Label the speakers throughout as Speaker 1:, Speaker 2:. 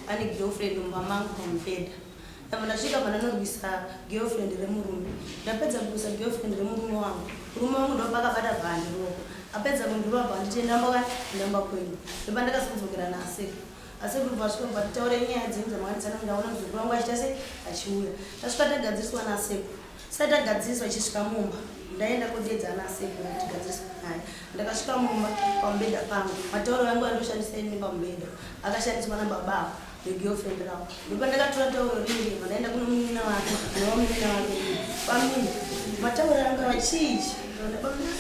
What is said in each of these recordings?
Speaker 1: Ane girlfriend mumba mangu pamubhedha. Ndabva ndasvika pandanorwisa girlfriend remurume. Ndapedza kurwisa girlfriend remurume wangu. Murume wangu ndopakabata bvaandirova. Apedza kundirova bvaanditi enda mba ndamba kwenyu. Ndopandakazodzokera naAsekuru. Asekuru bvasvika bva titaure nyaya dzenyu dzamakanditsana ndaona muzukuru wangu achiita sei achiuya. Tasvika tagadziriswa naAsekuru. Tisati tagadziriswa ichisvika mumba ndaenda kodeedza ana asekuru kuti tigadziriswe nyaya. Ndakasvika mumba pamubhedha pangu matauro angu andoshandisa ini pamubhedha akashandiswa nababa ava negirlfriend ravo. Ndopandakatora tauro ringe bva ndaenda kuno munin'ina wake nova munin'ina wake bamnini matauro angu ava chii ichi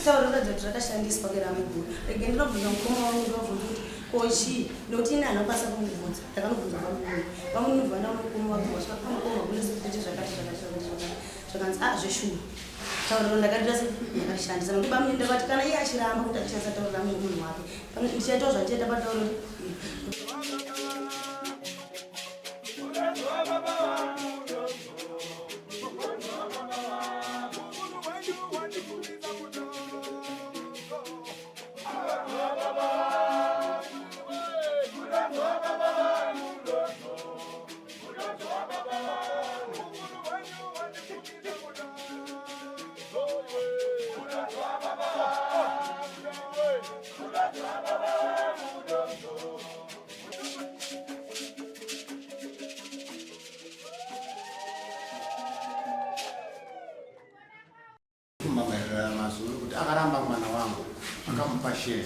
Speaker 1: tauro rinoratidza kuti rakashandiswa keramaiguru rege ndinobvunza mukoma wangu ndovabvunza kuti ko chii nokuti ini handina kukwanisa kumubvunza ndakanobvunza bamnini Vamwe vana mukoma wake wasvika pamukoma kune sekuti zvakati zvakati zvakati zvakati zvakanzi ah zveshuwa tauriro ndakarira se ndakarishandisa nokuti bamnini ndakati kana iye achiramba kuti achishandisa tauro rangu nemunhu wake ndichaitawo zvandichaita patauro
Speaker 2: Kumamaererano mazuru kuti akaramba mwana wangu akamupa share.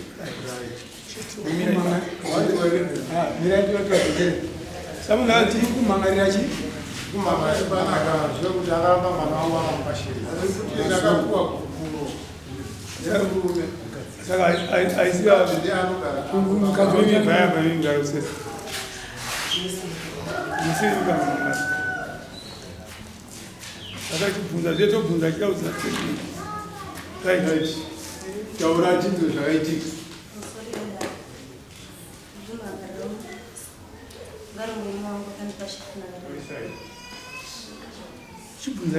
Speaker 3: Kumhangarira chi?
Speaker 2: Kumhangarira kuti akaramba mwana wangu akamupa share. Ndakapuwa gupuro.
Speaker 3: Saka aiziva mukadzi wemibvaya maningi sese. Musiri kana Akachibvunza zve tobvunza achida kuziva right.
Speaker 2: Right. Taura chinzwe zvakaitika.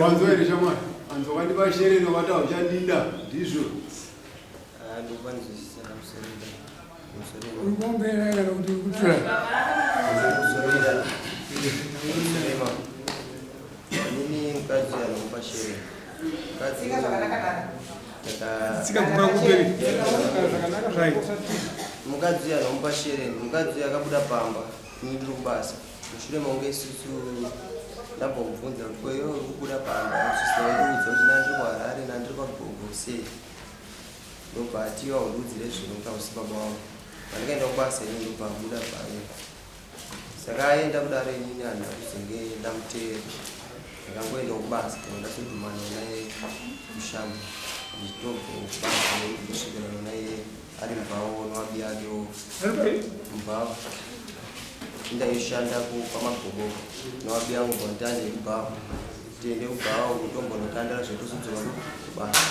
Speaker 2: Wanzwa here shamwari? Anzwa kandipa shereni wakati hauchandida ndizvo.
Speaker 3: Uri kuombera kana kuti uri kutura?
Speaker 4: Inini mukadzi anomupa shere. Mukadzi
Speaker 3: Tsika gura kumberi. Right.
Speaker 4: Mukadzi anomupa shere. Mukadzi akabuda pamba. Ini ndiri kubasa. Mushure maunge isusu ndambomubvunza kuti ko iwe uri kubuda pamba usisina kundiudza kuti ndandiri kuHarare ndandiri kwaGogo sei. Ndobva ati iwe haundiudzire zvinhu kuti hausi baba vangu. Pandikaenda kubasa ini ndobva abuda paye. Saka aenda kudaro inini handina kuzenge ndamuteera. Ndakangoendawo kubasa ndobva ndazodhumana naye kushamba ndichitobva kubasa ndosvikirana naye ari mubhawo noabi akewo mubhawo. Ndaishanda kwamagobo noabi angu bva ndati kubhawa tiende kubhawa uko tombonotandara zvetozodzoka kubasa.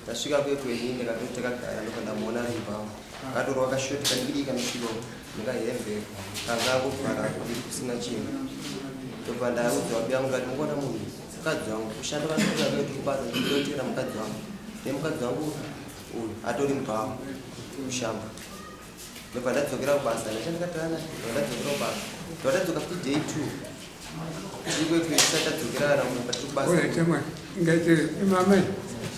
Speaker 4: Tasvika kwekwenyi ndikatoti takagara ndobva ndamuona ari mubhawa akatorwa kashoti kadikidiki kanosvika nekahembe kanga kuvhara kudiki kusina chinhu ndobva ndaudza vabi vangu ndikati mukuona munhu mukadzi wangu kushanda vanoti kubasa ndinotera mukadzi wangu nemukadzi wangu uyu atori mubhawa kushamba ndobva ndadzokera kubasa ndachandikatana ndobva ndadzokera kubasa ndobva ndadzoka futi day two
Speaker 3: Ingaite imamai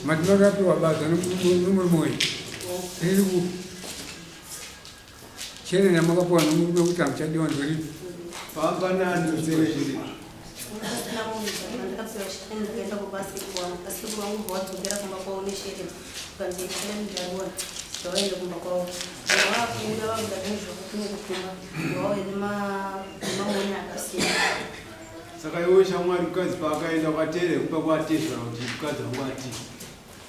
Speaker 3: mati makapiwa basa nomurume wenyu riri kupi chene yamakapiwa nomurume kuti hamuchadiwa ndoripi
Speaker 2: Famba nani
Speaker 3: zviri
Speaker 1: Vaende kumba kwavo vakuuya vakuda zvinhu zvekuti kumba vauye nemaoni akasiyana.
Speaker 2: Saka iwe shamwari mukadzi paakaenda ukateera kumba kwatezvara kuti mukadzi wangu atii?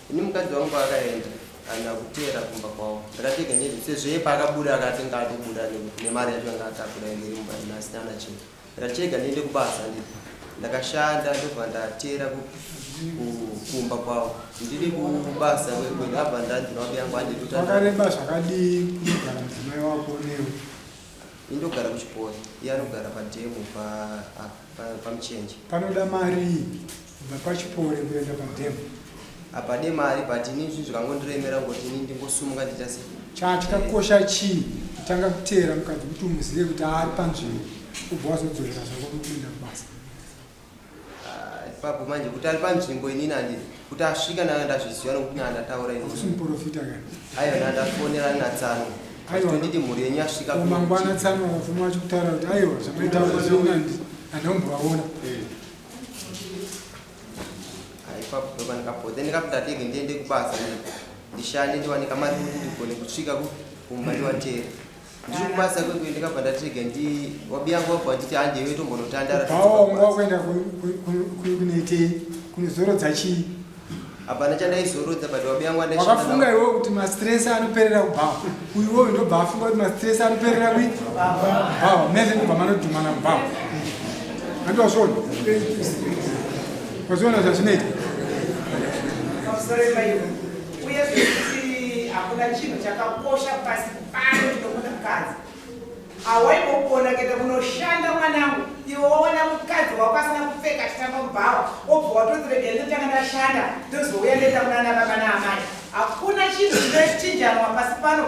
Speaker 4: Ini mukadzi wangu paakaenda handina kuteera kumba kwavo ndakatega ndiri sezvo iye paakabuda akati ngaatobuda nemari yacho yanga akabuda iri mumba ina asina kana chinhu ndakachega ndiende kubasa ndiri ndakashanda ndobva ndateera kumba kwavo ndiri kubasa kwendabva ndanzi nawabi yangu handidi
Speaker 3: wakareba zvakadii kunogara mudzimai wako newe
Speaker 4: indogara kuchipori iye anogara padhemu pamuchenje
Speaker 3: panoda marii kubva pachipori kuenda padhemu
Speaker 4: hapade mari but ini zvinhu zvikangondiremera ngoti ini ndingosumuka ndiita sei
Speaker 3: chakakosha chii kutanga kuteera mukadzi kuti umuzive kuti ari panzvimbo. Ubva wazodzokera zvako kuenda kubasa.
Speaker 4: Ah, ipapo manje kuti ari panzvimbo inini handi kuti asvika ndanga ndazviziva nokuti ndanga ndataura
Speaker 3: Hausi
Speaker 4: inini.
Speaker 3: muprofita kani.
Speaker 4: Aiwa ndanga ndafonera natsano.
Speaker 3: Aiwa.
Speaker 4: Achitonditi mhuri yenyu yasvika
Speaker 3: Ko mangwana tsano akafuma achikutaura kuti aiwa zvamaitaura zvina handombovaona.
Speaker 4: Ah, ipapo ndopandikabva then ndikabva ndatege ndiende kubasa ndishande ndiwane kamari kuti ndigone kusvika kumba ndiwateera. Ndiri kubasa kwekwe ndikabva ndatega ndi wabiyangu wabva nditi hande iwe tombonotandara.
Speaker 3: Bhawa wanga wakuenda kunoitei kunozorodza chii?
Speaker 4: Hapana chandaizorodza but wabiyangu andaishanda
Speaker 3: Wakafunga
Speaker 4: nawo.
Speaker 3: iwe kuti mastress anoperera kubhawa. Uyu wewe ndobva afunga kuti mastress anoperera kui bhawa. Mese ndobva manodhumana kubhawa. Handi wazviona? Wazviona zvazvinoita?
Speaker 5: Pamusoro paiwo uye zvekuti hakuna chinhu chakakosha pasi pano chinokuda mukadzi awaimbokuona kuenda kunoshanda mwanangu iwe wawana mukadzi wako asina kupfeka achitamba mubhawa wobva watoti rega ndotanga ndashanda ndozouya ndoenda kunana baba naamai hakuna chinhu chinochinjanwa pasi pano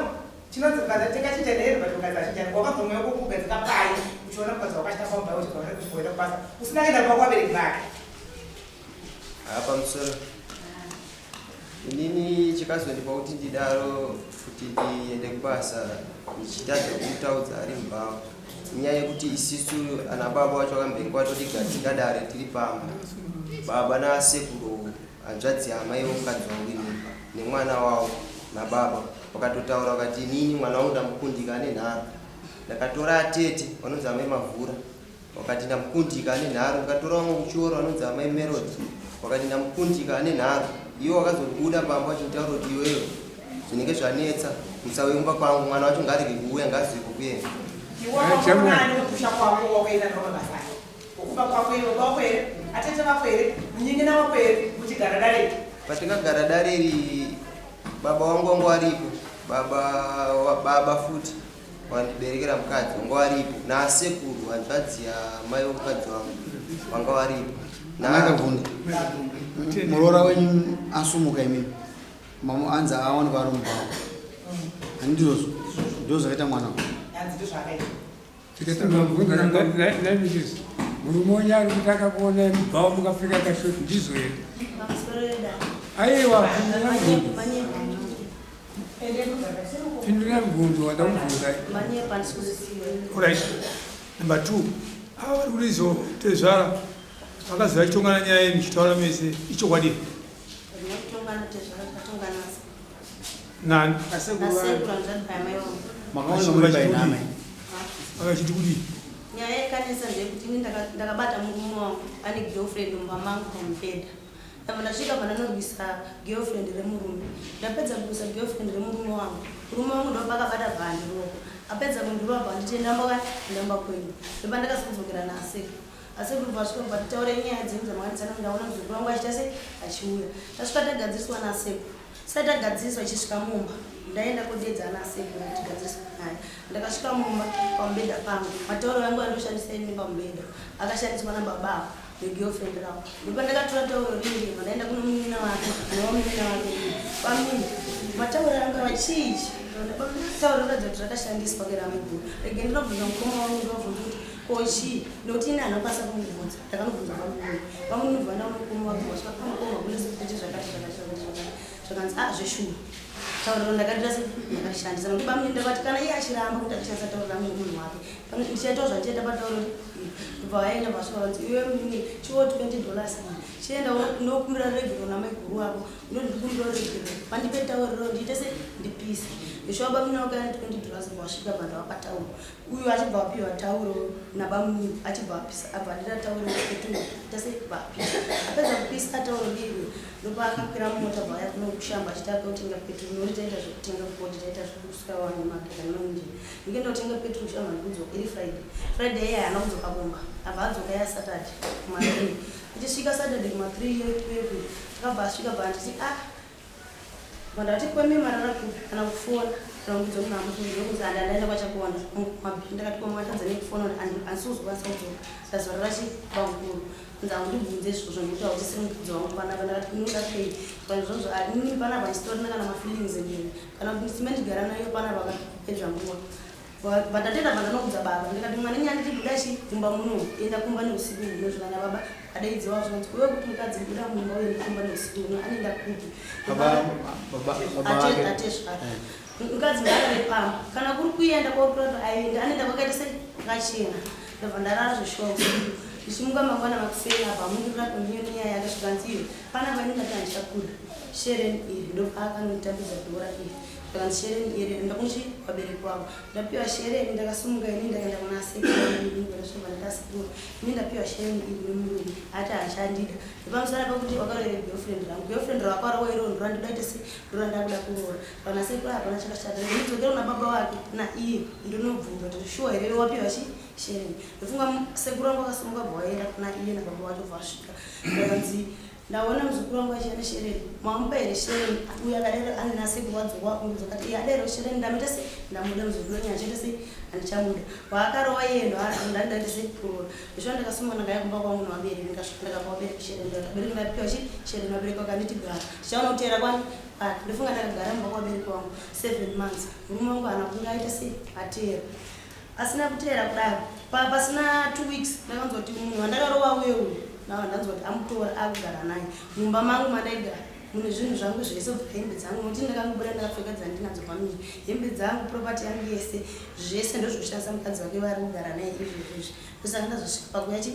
Speaker 5: chinonzi mukadzi tingachinjana here but mukadzi achinjana wakabva mweya wokugadzika pai uchiona mukadzi wako achitamba mubhawa uchigona kubasa usina kuenda kumba kwabereki vake.
Speaker 4: Ah, pamusoro inini chakazondipa kuti ndidaro kuti ndiende kubasa ndichitadza kumutaudza ari mubhawa inyaya yekuti isisu ana baba wacho vakambenge vatotigadzika dare tiri pamba baba nasekuru hanzvadzi amai vomukadzi wangu inini nemwana wavo nababa vakatotaura vakati inini mwana wangu ndamukundika ane nharo ndakatora atete vanonzi amai mavhura wakati ndamukundika ane nharo ndikatora vamwe kuchioro vanonzi amai Melody wakati ndamukundika ane nharo iwo wakazobuda pamba vachitaura kuti iweyo zvinenge zvanetsa musauye kumba kwangu mwana wacho ngaarege kuuya ngaazive kwekuenda.
Speaker 5: Iwe wakaona ani wekusha kwako wakaenda navo mabasa okumba kwako iwe baba wako here atete vako here munyin'ina wako here muchigara dare?
Speaker 4: Patakagara dare iri baba wangu wangu aripo baba baba futi wandiberekera mukadzi wanga waripo nasekuru hanzvadzi yamai womukadzi wangu wanga waripo.
Speaker 6: Amai Kavhunde, muroora wenyu asumuka imimi mamu anzi awanikwa ari mubhawa handizvozvo ndo zvakaita mwana.
Speaker 5: Hanzi ndozvaakaita.
Speaker 3: Tikatobvunza murume wenyu ari kuti akakuonai mubhawa mukapfeka kashoti ndizvo here?
Speaker 1: Pamusoro yedare.
Speaker 3: Aiwa, pindura mubvunzo.
Speaker 1: Manyepo.
Speaker 3: Pindura mubvunzo wandakubvunzai.
Speaker 1: Manyepo, handisi kuzviziva.
Speaker 7: Alright. Number two, ava vari kuti izvo tezvara vakaziva vachitongana nyaya yenyu muchitaura mese ichokwadi?
Speaker 1: Tinotongana tezvara tatongana
Speaker 7: Nani?
Speaker 1: nasekuru hanzvadzi yamai vangu.
Speaker 6: Makaona muri paina amai?
Speaker 7: Vakachiti kudii?
Speaker 1: Nyaya yakanetsa ndeyekuti ini ndakabata murume wangu ane girlfriend mumba mangu pamubhedha. Ndabva ndasvika pandanorwisa girlfriend remurume. Ndapedza kurwisa girlfriend remurume wangu, murume wangu ndopakabata bhandi ruoko. Apedza kundirova bhandi tiendamba ndamba kwenyu. Ndopandakazodzokera naasekuru. Asekuru vasvika kubva titaure nyaya dzenyu dzamakanditsana ndaona muzukuru wangu achiita sei achiuya. Tasvika tagadziriswa nasekuru. Sati tagadziriswa ichisvika mumba ndaenda kodedza ana asekuru kuti gadziriswa naye. Ndakasvika mumba pamubhedha pangu matauro yangu andoshandisa ini pamubhedha akashandiswa nababa avo negirlfriend ravo. Ndopa ndakatora tauro ringi ndaenda kuno munin'ina wake newamunin'ina wake pamini matauro anga vachiichi tauro ratidza kuti rakashandiswa keramaiguru. Rege ndinobvunza mukoma wangu ndovabvunza kuti ko chii nokuti ini handakwanisa kumubvunza. Ndakanobvunza pamukoma vamunobva ndaona mukoma wake wasvika pamukoma kune sekuti zvakati zvakati zvakati zvakati zvakanzi a zveshuwa tauro ndakarira se ndakashandisa nokuti bamunini ndakati kana iye achiramba kuti achishandisa tauro rangu nemunhu wake ndichaitawo zvandichaita patauro ndobva vaenda vasvika vanzi iwe munini chiwo $20 iyi chienda unokumbira regero namaiguru wako unoti ndikumbira regero vandipe tauro riro ndiite se ndipise ndoshuwa bamunini wakaenda $20 vasvika banda vapa tauro uyu achibva apiwa tauro nabamunini achibva apisa abva adira tauro peturo ita se vapisa apedza kupisa tauro riri ndopaakakwira mumota bvaya kuno kushamba achitaka kutenga peturo nokuti taita zvekutenga kukoti taita zvekusvika vanhu madhaka nemanjini ndikuenda kutenga peturo kushamba ndikudzoka iri Friday. Friday iye haana kudzoka kumba abva adzoka ya Saturday kuma3 achisvika Saturday kuma3 yeku takabva asvika bva anditi ah vandati kweme marara kupi kana kufona kana kudza munhu amufunzi handi andaenda kwachakuona mabhi ndakati kwamatadza nekufona handisi kuzokwanisa kudzoka ndazorara chi pamukuru nzi haundibvunze izvozvo nekuti hautisiri mukadzi wangu panapa. Ndakati unoda pei panizvozvo inini panapa handichitorina kana mafeelings ndini kana kuti sime ndigara nayo panapa akapedza nguva vandatenda vandanoudza baba ndikati mwana nyaya nditi Buda chi mumba muno enda kumba neusiku huno zvana baba adaidziwa zvanzi uye kuti mukadzi buda mumba uende kumba neusiku huno anoenda kupi? Atezvara mukadzi ngaarare pamba kana kuri kuenda kwauri aenda anoenda kwakaita sei kwakachena. Ndobva ndarara zveshuwa usiku ndichimuka mangwana makuseni apa amukirira kundiyo nenyaya yake zvikanzi iyo panapa ini ndati handichakuda shereni iri ndopaakanonditambidza dhora iri zvikanzi shereni iri enda kuchi vabereki wavo Ndapiwa shereni ndakasumuka ini ndakaenda kuna sekuru ndakasekuru ini ndapiwa shereni iri nemurume ati haachandida nepamusana pekuti wakaroere girlfriend rangu girlfriend rawakarowa iro ndorandida ite se ndorandakuda kuroora pana sekuru hapana chakashata ndidzokera kuna baba wake naiye ndinobvunza kuti shuwa here wapiwa chi shereni ndofunga sekuru wangu akasumuka bva waenda kuna iye nababa wacho bva vasvika ndakanzi Ndaona muzukuru wangu achiya neshereni. Mamupa here shereni? Uyo akadaro ane nasekuru wadzoka wakundiudza kati iye adairo shereni ndamuita sei? Ndamuda muzukuru wenyu achiita sei? Handichamuda. Waakarowa iye ndoandaita sei? Kuroora. Ndosvika ndakasumuka ndakauya kumba kwangu nevabereki ndikasvika ndakapa vabereki shereni ndikati vabereki ndapiwa chi shereni vabereki vakanditi gara. Ndichaona kuteera kwani? Kwake. Ndofunga ndakagara mumba kwavabereki vangu 7 months. Murume wangu haana kunge aita sei? Ateera. Asina kuteera kudaro pa pasina 2 weeks ndakanzwa kuti munhu wandakarova uye uyu ndava ndanzwa kuti amutora akugara naye mumba mangu mandaigara mune zvinhu zvangu zvese kubva hembe dzangu nokuti ndakangobuda ndakapfeka dzandinadzo pamiri hembe dzangu property yangu yese zvese ndozvikushandisa mukadzi wake vari kugara naye izvozvo izvi ndosaka ndazosvika pakuya chi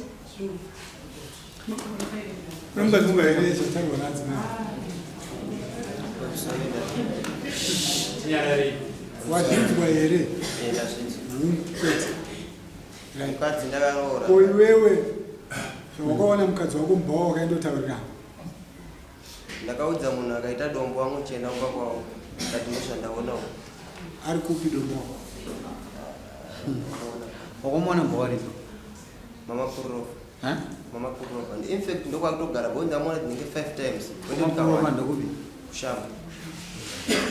Speaker 3: Wazvinzwa here?
Speaker 4: Mukadzi ndakaroora.
Speaker 3: Ko iwewe zvawakaona mukadzi wako mubhawa wakaendotaurirana?
Speaker 4: Ndakaudza munhu akaita dombo wangu chienda kumba kwavo. Ndati ndozvandaonawo.
Speaker 3: Ari kupi dombo wako?
Speaker 6: Wakamuona mubhawa ripi?
Speaker 4: Mama Kurova.
Speaker 6: Ha?
Speaker 4: Mama Kurova. In fact ndokwakutogara because ndamuona dzinenge 5 times.
Speaker 6: Mama Kurova ndokupi?
Speaker 4: Kushamba.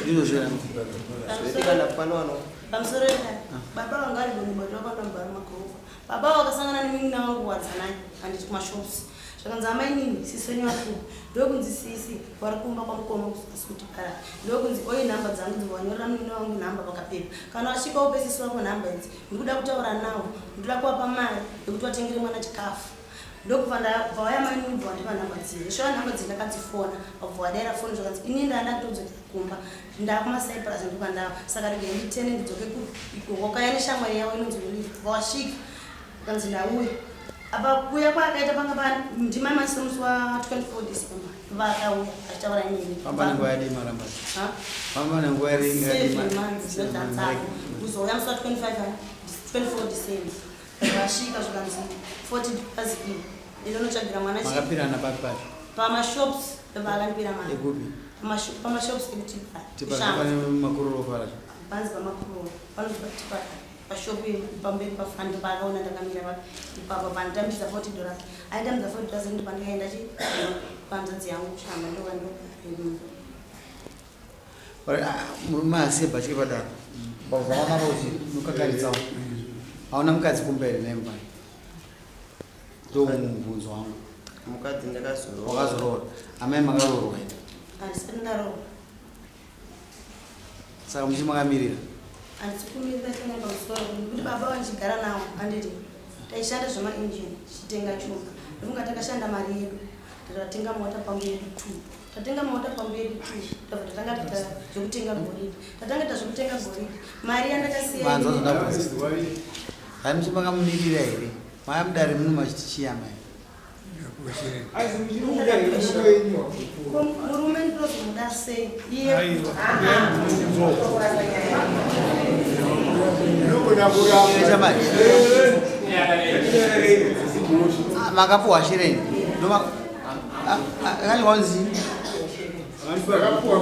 Speaker 6: Ndizvo zvera.
Speaker 4: Zvinoitika kana pano ano.
Speaker 1: Pamusoro ah. Baba vanga vari gonhi bati vakandambara makurova. Baba vakasangana nemunin'ina wangu Wadzanai handiti kumashops. Zvakanzi amainini sisi wenyu vari kupi? Ndokunzi sisi vari kumba kwamukoma kusuti para. Ndokunzi oyi nhamba dzangu dzibva wanyorera munin'ina wangu nhamba pakapepa. Kana wasvika upe sisi wako nhamba idzi. Ndikuda kutaura nawo. Ndikuda kuvapa mari yekuti vatengere mwana chikafu. Ndokubva ndabva vaya mainini bva vandipa nhamba dziye. Shuwa nhamba dziye ndakadzifona. Vabva vadaira foni zvakanzi ini ndandakatodzokera kumba. Ndakumacyprus ndokandava. Saka regai nditene ndidzoke ikoko. Wakauya neshamwari yavo inonzi Olive. Bva wasvika. Kanzi ndauya. Apa kuuya kwaakaita panga pa ndimai machisa musi wa 24 December. Vakauya achitaura neni.
Speaker 6: Famba nenguva yadii maramba?
Speaker 1: Ha?
Speaker 6: Famba nenguva yadii?
Speaker 1: 7 months ndotanzana. Kuzouya musi wa 25 24 December. Vasvika zvikanzi 40 dollars iyi. Ndinonotsvagira mwana chi.
Speaker 6: Makapirana papi pacho?
Speaker 1: Pamashops ndopakandipira mari.
Speaker 6: Ekupi?
Speaker 1: Pamashops ekuTipa.
Speaker 6: Tipa pane makururu paracho.
Speaker 1: Panzi pamakururu. Panonzi paTipa. Pashop pamberi pafani paakaona ndakamira ipapo panditambidza 40 dollars. Aitambidza 40 dollars ndopandikaenda chi panzadzi yangu kushamba ndokandogara.
Speaker 6: Murume asiye bhatye padaro. Vaona kuti nokakaritsawo. Hauna mukadzi kumba here naye mubani? Ndomubvunzo wangu.
Speaker 4: Mukadzi ndakazoroora.
Speaker 6: Wakazoroora. Amai makaroorwa here?
Speaker 1: Handisati ndaroorwa.
Speaker 6: Saka muchi makamirira?
Speaker 1: Handisi kumirira changa pamusoro nekuti baba vandichigara nawo handiti taishanda zvemainjini tichitenga chuma ndofunga takashanda mari yedu tikatenga mota pambu yedu two tatenga mota pambu yedu two tabva tatanga kuita zvekutenga goridhe tatanga kuita zvekutenga goridhe mari yandakasiya
Speaker 6: Manzwa zvandabvunza. Hai muchi makamumirira here? Maya mudare muno machiti chii amai?
Speaker 1: Murume ndinozomuda sei iye
Speaker 6: Makapuwa shireni kanzi vakapuwa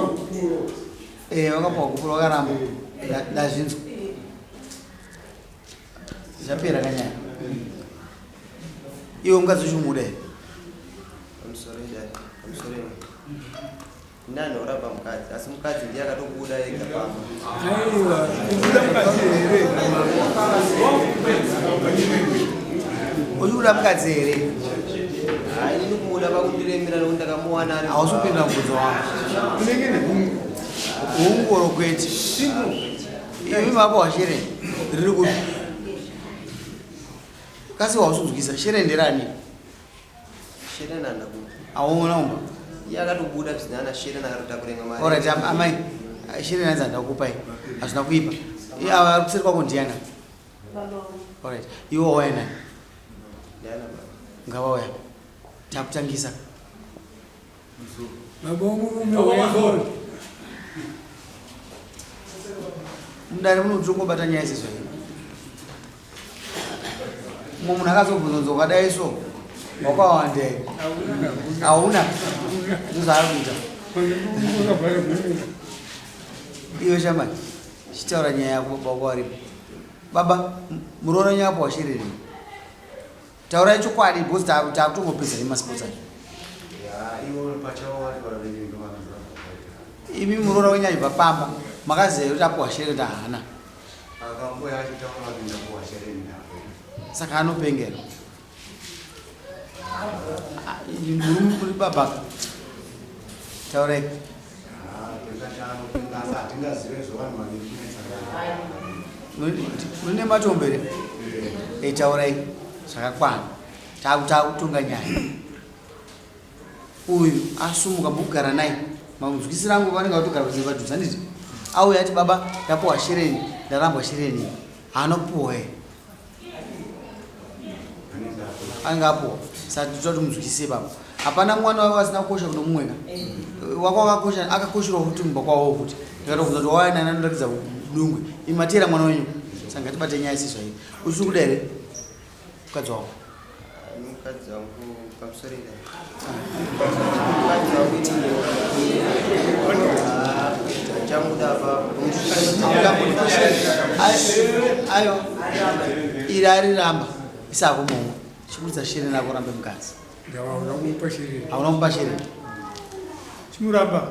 Speaker 6: gupuro vakaramba ndazvinzwa Zvapera kanyaya. Iwe mukadzi uchimuda here?
Speaker 4: Pamusoro idai, pamusoro iwe. Nani orapa mukadzi, asi mukadzi ndiye akatobuda ega pamba.
Speaker 7: Aiwa, kubuda mukadzi here?
Speaker 6: Uchikuda mukadzi here?
Speaker 4: Hayi, ini kumuda pakundiremera nekuti ndakamuwana ari.
Speaker 6: Hausi kupinda mubvunzo wangu. Ungoro kwete. Imi mapa washere riri kupi? Kasi hausi shereni nderani?
Speaker 4: Shereni handina kupa.
Speaker 6: Auona umba?
Speaker 4: Iye akatobuda zvisina ana shereni akatotakura imwe mari.
Speaker 6: Alright, amai. Shereni hanzi handina kukupai. Hazvina kuipa. Ava ari kuseri kwako ndiana?
Speaker 1: Baba wangu.
Speaker 6: Alright. Iwe wauya nani?
Speaker 4: Ndiana baba.
Speaker 6: Ngavauya. Takutangisa.
Speaker 3: Baba womurume wako.
Speaker 6: Mudare muno tongobata nyaya sezvo. Mumwe munhu akazobvunzonzo wakadai so wakawanda here? Hauna. Ndozvaari kuita. Iwe shamani, chitaura nyaya yako baba wako aripo. Baba, muroora wenyu apo washerere. Taurai chokwadi because takutongopedza nemasports acho. Imi muroora wenyu achibva pamba, makaziva kuti apo washerere kuti haana. Saka anopengera. Murume muri baba. Taurai. Mune matombo here? Eh, taurai zvakakwana. Takutonga nyaya. Uyu asumuka mukugara naye. Manzwisiro angu vanenge vatogara padhuze handiti? Auya ati baba ndapuwa shereni, ndarambwa shereni. Haana kupuwa here? Anenge apuwa. Saka tinoda kuti munzwisise baba. Hapana mwana wako asina kukosha kuno mumwe ka? Wako akakosha, akakosherwa futi mumba kwavo futi. Ndikatobvunza kuti wauya nani anoratidza dungwe. Imi mateera mwana wenyu. Saka ngatibate nyaya sezvairi. Usiri kuda here mukadzi wako?
Speaker 4: Mukadzi wangu pamusoro ida. Mukadzi wangu inini. Chamuda apa.
Speaker 6: Ayo. Iri ariramba. Isako mumwe. Chibudza shereni rako rambe mukadzi.
Speaker 3: Hauna kumupa shereni.
Speaker 6: Hauna kumupa shereni.
Speaker 7: Chimuramba.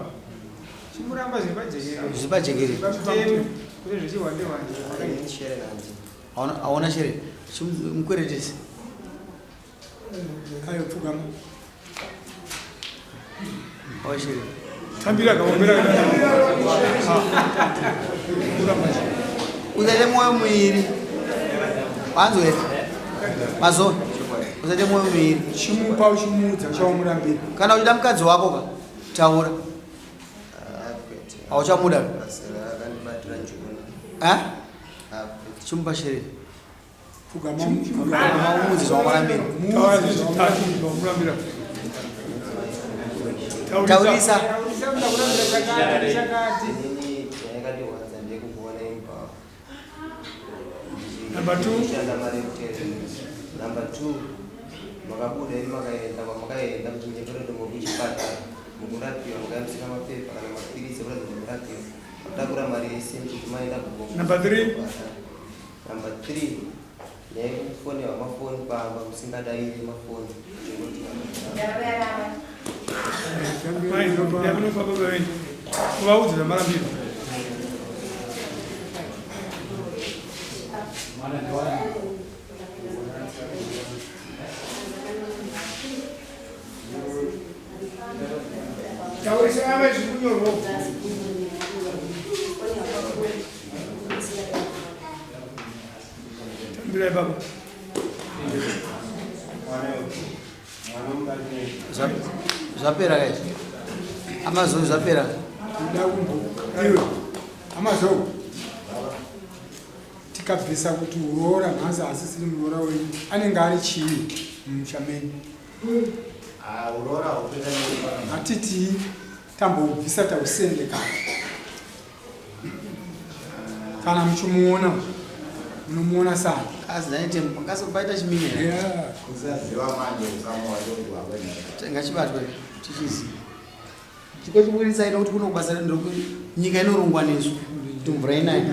Speaker 3: Chimuramba zviri pajekerere.
Speaker 6: Zviri pajekerere.
Speaker 3: Pamutemo kune zvechiwande wande.
Speaker 4: Shereni hanzi.
Speaker 6: Hauna shereni. Mukweretese.
Speaker 3: Ayo pfugama.
Speaker 6: Hauna shereni.
Speaker 7: Tambira kaombera.
Speaker 6: Usaite mwoyo muiri. Wanzwa here? Mazoe. Usaite mwoyo muiri.
Speaker 3: Chimupa uchimuudza uchamurambira.
Speaker 6: Kana uchida mukadzi wako ka taura. Hauchamuda.
Speaker 4: Akandibatira njuna.
Speaker 6: Eh? Chimupa shereni.
Speaker 3: Pfugama.
Speaker 6: Pfugama umuudze zvawamurambira.
Speaker 7: Taura zvitatu zvawamurambira.
Speaker 6: Taurisa.
Speaker 4: Inini chayakandirwadza ndeyekukuona imba.
Speaker 7: Number 2.
Speaker 4: Shanda mari yekutera. Number 2. Makabuda imi makaenda kwamakaenda muchinyeperera mukuchipatara. Mukurapiwa mukaendesera mapepa kana mapiritsi ekuratidza kuti murapiwa. Matakura mari yese muchiti maenda kugomo.
Speaker 7: Number 3.
Speaker 4: Number 3. Ndeyekufonewa mafoni pamba musingadairi mafoni.
Speaker 7: Mai ndinopa baba venyu. Kuvaudza zvamarambira.
Speaker 2: Taurisa amai zviri kunyorwa.
Speaker 7: Tambirai baba.
Speaker 6: Zvapera kaizvi. Amazoe zvapera.
Speaker 3: Iwe, Amazoe. Tikabvisa kuti uroora nhasi asisiri muroora wenyu anenge ari chii mumusha menyu? Hatiti tambobvisa tausendeka. Kana muchimuona munomuona sana.
Speaker 6: Kasi ndaite kasi paita chimine.
Speaker 3: Yeah.
Speaker 8: Kusaziva manje ukama wacho kuti wakwenda.
Speaker 6: Ngachibatwe tichiziva. Chiko chiburitsa ino kuti kuno kubasa redu nyika inorongwa nesu kuti mvura inaye.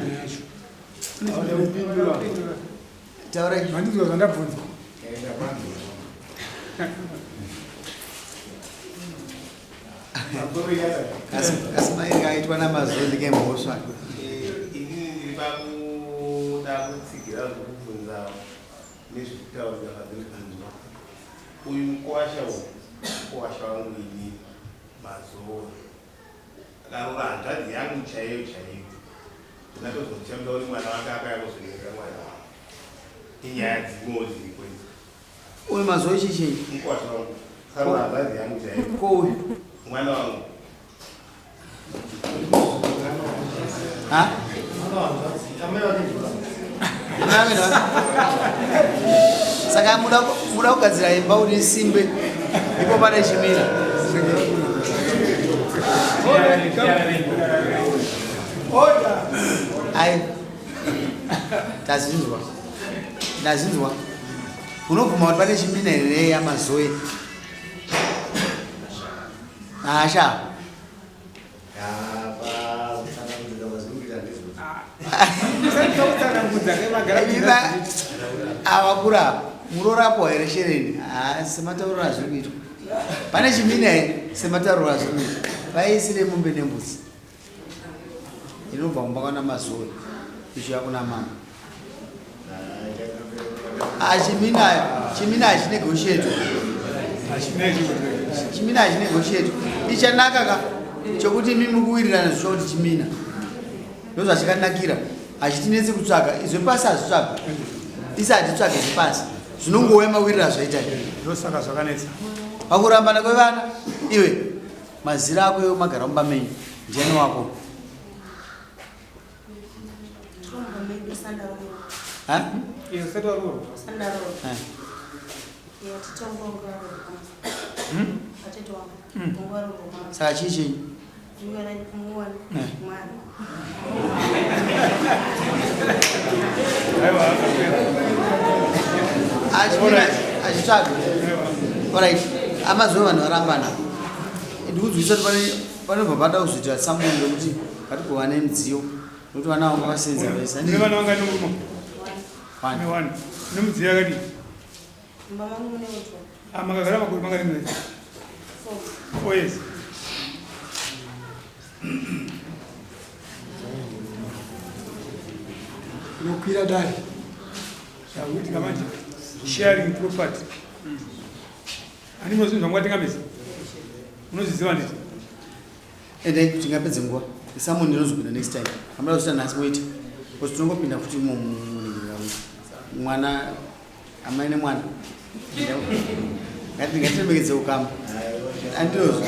Speaker 6: Taurai.
Speaker 3: Mandinzwa zvandabvunza.
Speaker 6: Kasi mairi aitwa naMazoe ndikemhosva.
Speaker 9: Inini ndiri pakuda kutsigira zvokubvunza nezvekutaura zvandiri kunzwa. Uyu mukuwasha uyu, mukuwasha wangu ini Mazoe. Akaroora hanzvadzi yangu chaiyo chaiyo. Ndakatozomushambira kuti mwana wake akauya kuzonyenga mwana wangu. Inyaya dzimwewo dziriko idzi.
Speaker 6: Uyu mazuva echii?
Speaker 9: Mukwasha wangu. Saka hanzvadzi yangu chaiyo.
Speaker 6: Ko uyu?
Speaker 9: Mwana wangu.
Speaker 6: Ha? Saka muda muda kugadzira imba kuti isimbe ipo pane chimira. Ai. Tazvinzwa. Ndazvinzwa. Unobvuma kuti pane chimina here yamazoe? Hasha. Ava kurapa murorapo here shereni? Ah, sematauriro azviri kuitwa. Pane chimina here sematauriro azviri kuitwa? Vaisire mombe nembudzi. Inobva kumba kwana Mazoe ichiuya kuna mama. Ah, chimina chimina hachinegotiate. Chimina hachinegotiate. Ichanaka ka chokuti imi mukuwirirana zvicho kuti chimina. Ndozvachakanakira. Hachitinetsi kutsvaga. Izwe pasi hazvitsvaga. Isi hatitsvage zvepasi. Zvinongouya mawirira zvaita.
Speaker 7: Ndosaka zvakanetsa.
Speaker 6: Pakurambana kwevana iwe Mazira ako iwe magara mumba menyu ndiani wako? Ha? Saka chii chenyu? Achitsvaga. Alright. Amazuva vanhu varambana. Ndikudzwisa kuti panobva pada kuzoita samuni yekuti ngatigovane midziyo nokuti vana vanga vasenza vese.
Speaker 7: Une vana vangani murume?
Speaker 6: One.
Speaker 7: One. Une midziyo yakadii?
Speaker 1: Mumba mangu mune wardrobe.
Speaker 7: Ah, makagara makore mangani mune?
Speaker 1: Four.
Speaker 7: 4 years.
Speaker 3: Unokwira dare.
Speaker 7: Zvakuitika manje. Sharing property. Ani munozvinhu zvangu watenga mese? Unozviziva nditi?
Speaker 6: Endai kuti ngapedze nguva. Summon inozopinda next time. Hamuna kuzoita nhasi moita. Because tinongopinda futi imomo mwana amai nemwana. Ngatiremekedze ukama. Andinozvo.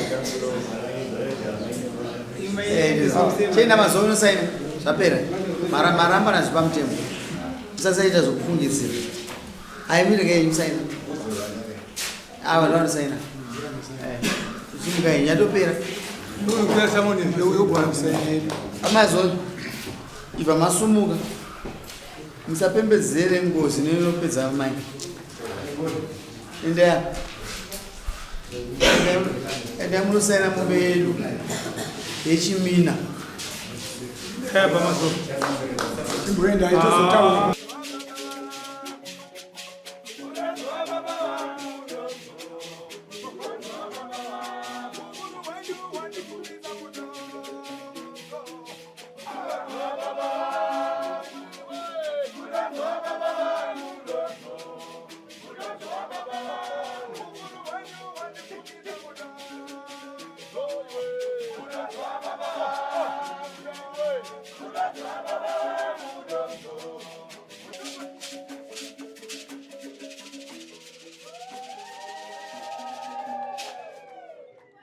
Speaker 6: Chienda mazuva unosaina zvapera. Maramba nazvo pamutemo. Musasaita zvekufungidzira. Aimire kai musaina. Ava ndovanosaina. Simuka yenyu yatopera.
Speaker 7: Unokwira summon yogona kusaina yedu.
Speaker 6: Amazon ibva masumuka. Musapembedzere ngozi inopedza mai. Endea. Endea munosaina mombe yedu yechimina.
Speaker 7: Kaya pamazoro.
Speaker 3: Chimboenda itozotaura.